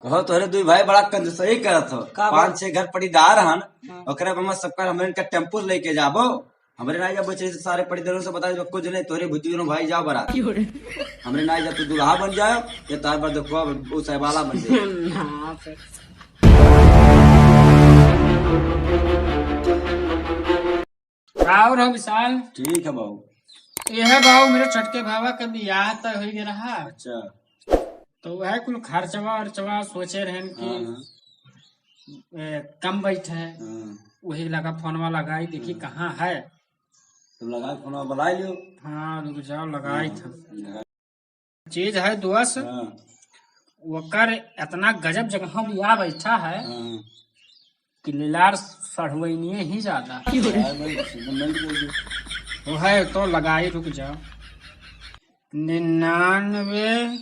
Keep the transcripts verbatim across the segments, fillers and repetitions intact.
कहो, तोहरे दुई भाई बड़ा कंजूसई करत हो। का बात? पाँच छह घर पटीदार हन, हाँ। ओकरे में सबका हमरे इनका टेम्पो से लेके जाबो। हमरे नाई जाबो, चाहे सारे पटीदारों से बता देबो, कुछ नहीं, तोहरे भुजुनो भाई जाओ बारात। क्यों रे? हमरे नाई जा, तू दूल्हा बन जाओ, या तार पर देखो, अब उ सहबाला बन जाए। ना, फिर। और हो विशाल? ठीक है बाबू। यह बाबू, मेरे छोटके भावा के बियाह तय हो गया रहा। अच्छा। तो वह कुल खर्चवा उर्चवा सोचे रहन कि, हाँ, हाँ। ए, कम बैठे। हाँ। वही लगा फोनवा लगाई, देखी, हाँ। कहाँ है। तो लगा फोनवा बुला लियो। हाँ, रुक जाओ, लगाई हाँ, था। लगा। चीज है दोस्त, हाँ। ओकर इतना गजब जगह बिया बैठा है हाँ। कि लीलार सढ़ुआइनिये ही ज्यादा। हाँ भाई, सीधे मिल गई। वो है तो लगाई, रुक जाओ। निन्यानवे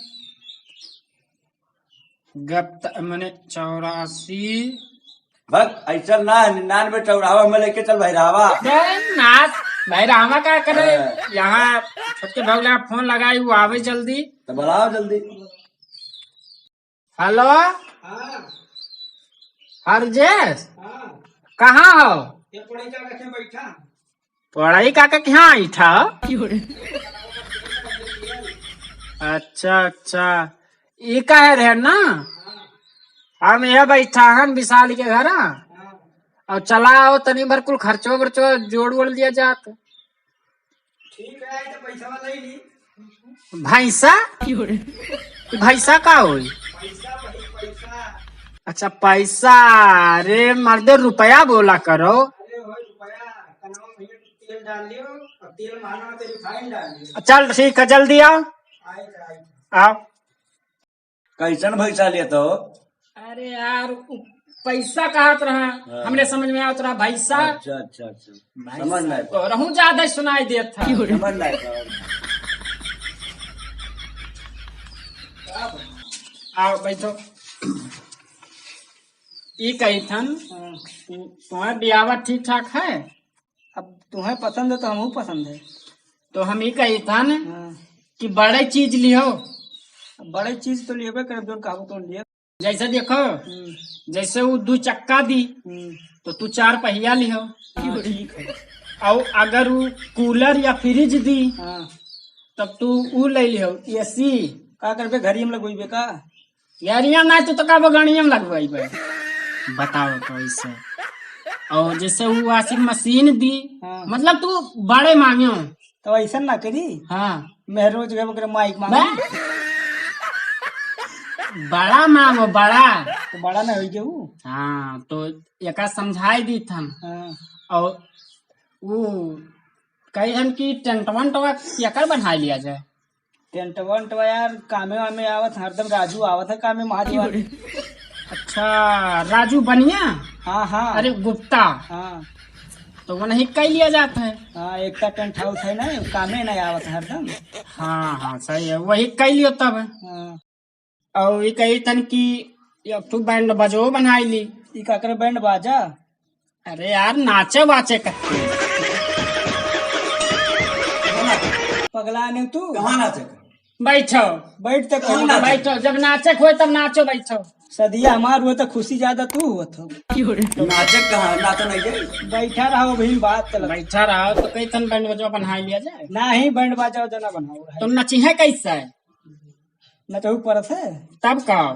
गप्त, माने चौरासी। बस, ऐसा ना, निन्यानवे चौराहा में लेके चल भैरावा। बे नाथ, भैरावा का करे? हाँ। यहाँ छोटके भौला फोन लगाई, वो आवे जल्दी। तो बुलाओ जल्दी। हेलो? हाँ। हरजेश? हाँ। कहाँ हो? ये पढ़ाई का रखे बैठा। पढ़ाई का के यहाँ आई था? अच्छा, अच्छा। ई कहे रहे ना? हम यह बैठा हन विशाल के घर। हाँ। और चला आओ, तनी भर कुल खर्चो वर्चो जोड़ वोड़ लिया जात। ठीक है, तो पैसा ले ली। भैंसा? भैंसा का होई? पैसा भाई, पैसा। अच्छा, पैसा। अरे मर्दे, रुपया बोला करो। अरे भाई, रुपया, कनवा में तेल डाल लियो, और तेल मारना तो रिफाइन डाल लियो। चल ठीक है, जल्दी आओ। आए, आए। आओ। कैसन भैंसा लेत हो? अरे यार, उ पैसा कहत रहा, हाँ। हमरे समझ में आवत रहा भैंसा। अच्छा, अच्छा, अच्छा। भैंसा समझ नहीं तो रहूं ज्यादा सुनाई देत था। समझ नहीं पाया। आओ बैठो। ई कही थन, हाँ। तु-, तुम्हार बियाह ठीक ठाक है? अब तुम्हें पसंद है तो हमहू पसंद है। तो हम ई कही थन हाँ। कि बड़े चीज लियो। अब बड़े चीज तो लेबे करब, जोन कहबो तो लियो। जैसे देखो, हम्म। जैसे वो दू चक्का दी, हम्म। तो तू चार पहिया लियो। हाँ, ठीक है। और अगर वो कूलर या फ्रिज दी, हाँ। तब तू ऊ ले लियो, एसी। का करबे, घड़ी में लगोइबे का? यारिया ना, तू तो का बगानिया में लगवाई बे। बताओ तो ऐसे। और जैसे वो वॉशिंग मशीन दी, हाँ। मतलब तू बड़े मांगियो। तो ऐसा ना करी। हाँ। मैं रोज गए ओकरे माइक मांगी। बा-, बड़ा मांगो, बड़ा। तो बड़ा ना होई के ऊ। हाँ, तो एका समझाई दी थन। हाँ। और वो कही हम कि टेंट वेंट केकर बना लिया जाए। टेंट वेंट यार, कामे वामे आवत, हरदम राजू आवत है कामे, महाजवान। अच्छा, राजू बनिया? हाँ, हाँ। अरे, गुप्ता। हाँ। तो वो नहीं कह लिया जाता है। हाँ, एकता टेंट हाउस है ना, कामे नहीं आवत है हरदम। हाँ, हाँ, सही है, वही कह लियो तब। हाँ। और ये कही थन कि एक ठो बैंड बजो बनाई ली। ई का करे बैंड बाजा? अरे यार, नाचे वाचे कत्ती। पगला नहीं तू। कहाँ नाचे? बैठो। बैठ तक कहाँ नाचे? बैठो, जब नाचे होए तब नाचो, बैठो। सदिया हमार हुआ तो खुशी ज्यादा तू हुआ था। नाचे कहाँ? नाचे नहीं गए। बैठा रहो, वही बात चलत। बैठा रहो तो कही थन बैंड बजवा बना लिया जाए। नहीं, बैंड बाजा उजा ना बनाओ। तो नचिहे कैसे? नचहू परत है। तब का?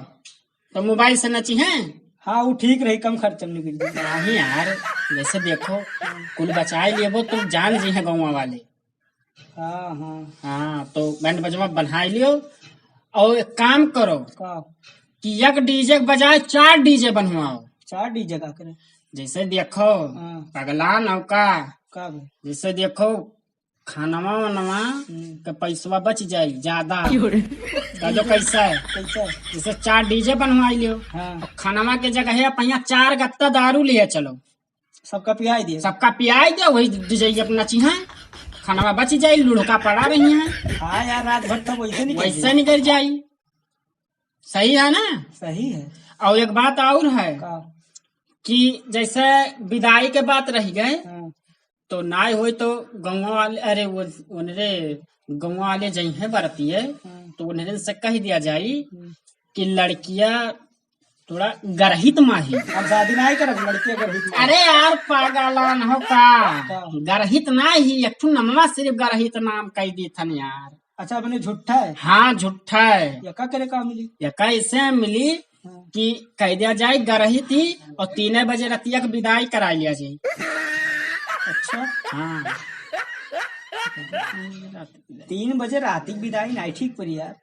तो मोबाइल से नचिहे? हाँ, वो ठीक रही, कम खर्च में निकल जाए। नहीं यार, जैसे देखो, कुल बचाए लेबो तो जान जी हैं गाँव वाले। हाँ, हाँ। हाँ, तो बैंड बजवा बनाए लियो और एक काम करो का? कि एक डीजे के बजाय चार डीजे बनवाओ। चार डीजे का करे? जैसे देखो, हाँ। पगला नौका, का बे? जैसे देखो, खानवा वानवा हम्म। के पैसवा बच जाई ज्यादा। क्यों रे? का जो कैसा है? कैसा है? जैसे चार डीजे बनवाई लियो, हाँ। और खानवा के जगह है, पहिया चार गत्ता दारू लिया चलो। सबका पियाई दिए। सबका पियाई दे, वही डीजे अपना चिहा, खानवा बच जाई, लुढ़का पड़ा रही है। हाँ यार, रात भर तब वैसे निकल वैसे जाई। निकल जाई। सही है ना? सही है। और एक बात और है का? कि जैसे विदाई के बात रह गए, हाँ। तो नाय होई तो गौवा वाले, अरे वो, उनरे गौवा वाले जइहें बरतिए, हम्म। तो उन्हें से कह दिया जाई हम्म। कि लड़किया तोड़ा गरहित माही। हम शादी नाहीं करब, लड़की गरहित माही। अरे यार, पागलान हो का? का? गरहित नाहीं, एक ठो नमवा सिर्फ गरहित नाम कइ दी थन यार। अच्छा, अपने झूठा है? हाँ, झूठा है। यका करे का मिली? यका ऐसे मिली हाँ। कि कह दिया जाए गरहित ही और तीन बजे रतिया के विदाई करा लिया जाए। अच्छा। हाँ। तीन बजे रात की विदाई नाहीं ठीक पड़ी यार।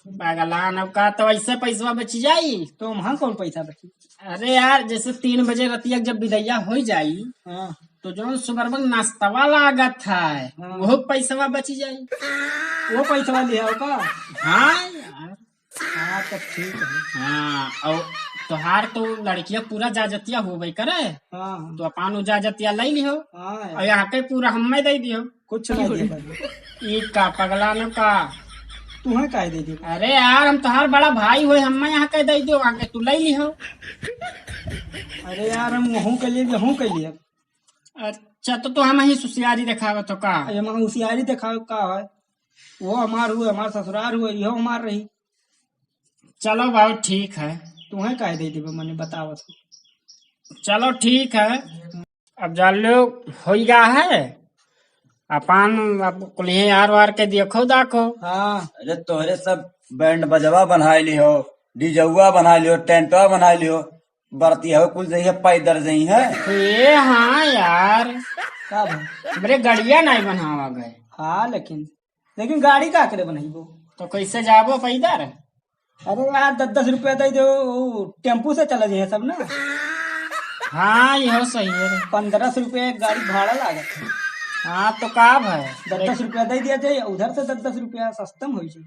पागलान, अब का तो ऐसे पैसवा बची जाई। तो वहाँ कौन पैसा बची? अरे यार, जैसे तीन बजे रतिया जब विदैया हो जाई, हाँ। तो जौन सुबह में नाश्तवा लागत है, हाँ। वो पैसवा बची जाई। वो पैसवा लिया का? हाँ यार। हाँ, तब ठीक है। हाँ, और तोहार तो लड़किया पूरा जाजतिया होबे करे, हाँ। तो अपन उ जाजतिया लइ लिहो, हाँ। और यहाँ के पूरा हमें दइ दिहो। कुछ नहीं दे पाएंगे। ई का पगलान का? तुहैं काहे दे दे? अरे यार, हम तोहार बड़ा भाई होए, हमें यहाँ के दइ दियो, आके तू लइ लिहो। अरे यार, हम वहूँ के लिए, यहूँ के लिए। अच्छा, तो, तो हम ही सुसियारी देखावत हो का? अरे, हम हुसियारी देखावे का है? वो हमार हुए, हमार ससुरार हुए, इहो हमार रही। चलो बाबू, ठीक है। तुहैं काहे दे देबे, मने बतावत हो। चलो ठीक है, अब जान लो, होई गा है, अपन अब कुल्हे यार वार के देखो दाखो। हाँ। अरे तोहरे सब बैंड बजवा बनाए लिहो, डीजवा बनाए लिहो, टेंटवा बनाए लिहो, बरतिया हो कुल जइहे, पैदल जइहे। ए हाँ यार, का भाई? हमरे गड़िया नहीं बनावा गए। हाँ, लेकिन, लेकिन गाड़ी का करे बनइबो? तो कैसे जाबो पैदल? अरे यार, दस दस रुपया दइ दो, उ टेम्पू से चला जाए सब ना। हाँ, इहो सही है। पन्द्रह सौ रुपया एक गाड़ी भाड़ा लागत है। हाँ, तो का भाई? दस दस रुपया दइ दिया जाए, उधर से दस दस रुपया सस्ता में होइ जाए।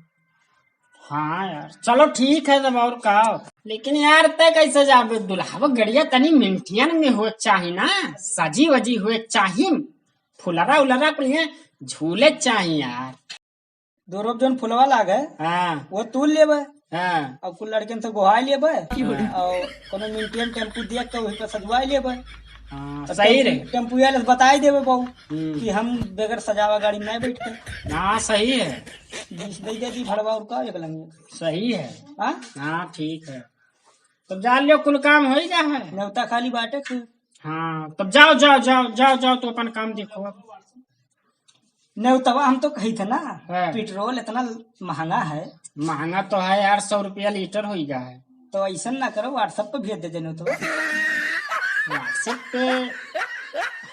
हाँ यार, चलो ठीक है तब, और का। लेकिन यार, तय कैसे जाबे? दुल्हवा गड़िया तनी मिनटियन में होए के चाही ना, सजी वजी होए के चाही, फुलरा उलरा कुल झूले के चाही यार। दो रोप जौन फुलवा लागे, हाँ। वो तूल लेबे। हाँ। और कुल लड़कन से गोहाई लेबे। हाँ। और कोनो मिनटियन टेम्पू देख के वही पे सजवाई लेबे। हाँ, और सही टेम्पू, रहे। टेम्पू वाले से बताई देबे बाबू हम्म। कि हम बगैर सजावा गाड़ी में नहीं बैठे। हाँ, सही है। बीस दे दे दी भड़वा और का एक लंगे। सही है। हाँ? हाँ, ठीक है। तब जा लियो, कुल काम हो ही जा है। नेवता खाली बाटे के। हाँ, तब जाओ, जाओ, जाओ, जाओ, जाओ, तो अपन काम देखो। नेवतवा हम तो कही थे ना, हाँ। पेट्रोल इतना महंगा है। महंगा तो है यार, सौ रुपया लीटर हो गया है। तो ऐसा ना करो, WhatsApp पे भेज दे दे नेवतवा। WhatsApp पे?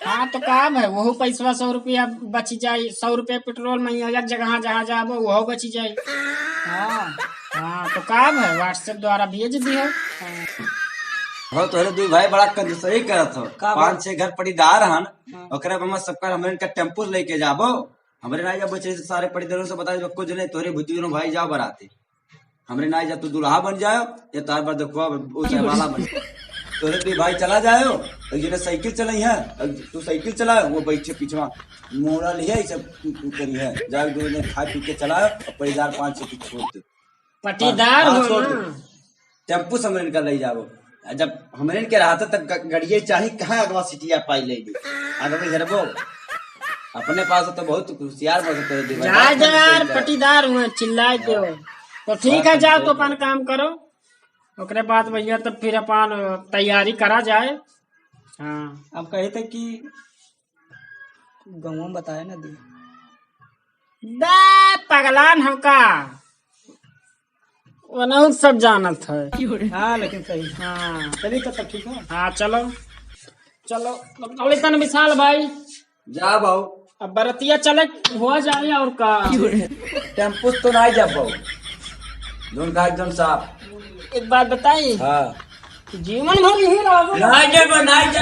हाँ, तो का है, वहू पैसवा सौ रुपया बची जाई, सौ रुपया पेट्रोल में ही एक जगह जहाँ जाबो, वहू बची जाई। हाँ। हाँ, तो का है, WhatsApp द्वारा भेज दियो। हाँ। हो, तोहरे दुई भाई बड़ा कंजूसई करत हो। का बात? पाँच छह घर पटीदार हन, हाँ। ओकरे में सबकर हमरे इनका टेम्पू से लेके जाबो। हमरे नाई जाबो, चाहे सारे पटीदारों से बता देबो, कुछ नहीं, तोहरे भुती दोनों भाई जाओ बराते। हमरे नाई जा, तू दुल्हा बन जाओ, या तार बार देखो, वो साहब वाला बन जाओ। तोहरे दुई भाई चला जाओ, एक जने साइकिल चलाई है, एक तू साइकिल चलाओ, वो बैठे पीछवा मोड़ा लिहे, ई सब तू, तू करी है। जाओ, दो जने खा पी के चलाओ, और पटीदार पाँच छह के छोड़ दे। पटीदार हाँ, हो छोड़ ना। दे। टेम्पू से हमरे इनका ले जाबो। आ जब हमरे इनके रहते तब ग-, गड़िए चाही, कहाँ अगवा सीटिया पाई ले ली। अगवा हेरबो। अपने पास तो बहुत होशियार बस तो दे भाई, जा बात जा नहीं यार, सही कर। पटीदार हुए, चिल्लाए के हो। तो ठीक बात है, जाओ सही तो अपन कर। काम करो। ओकरे बाद भैया तब फिर अपन तैयारी करा जाए। हाँ। अब कहे थे कि गौवा में बताए ना दी। बे पगलान हो का? ओनहु सब जानत है। हाँ, लेकिन सही। हाँ। चलिए तो सब ठीक है। हाँ, चलो। चलो, अब चलो इतना विशाल भाई। जा बाबू। अब बरतिया चले हुआ जाए और का। टेम्पू से तो नाई जा बाबू। जौन का एकदम साफ। एक बात बताई। हाँ। जीवन भर यही रहो। नाई जा, नाई जा।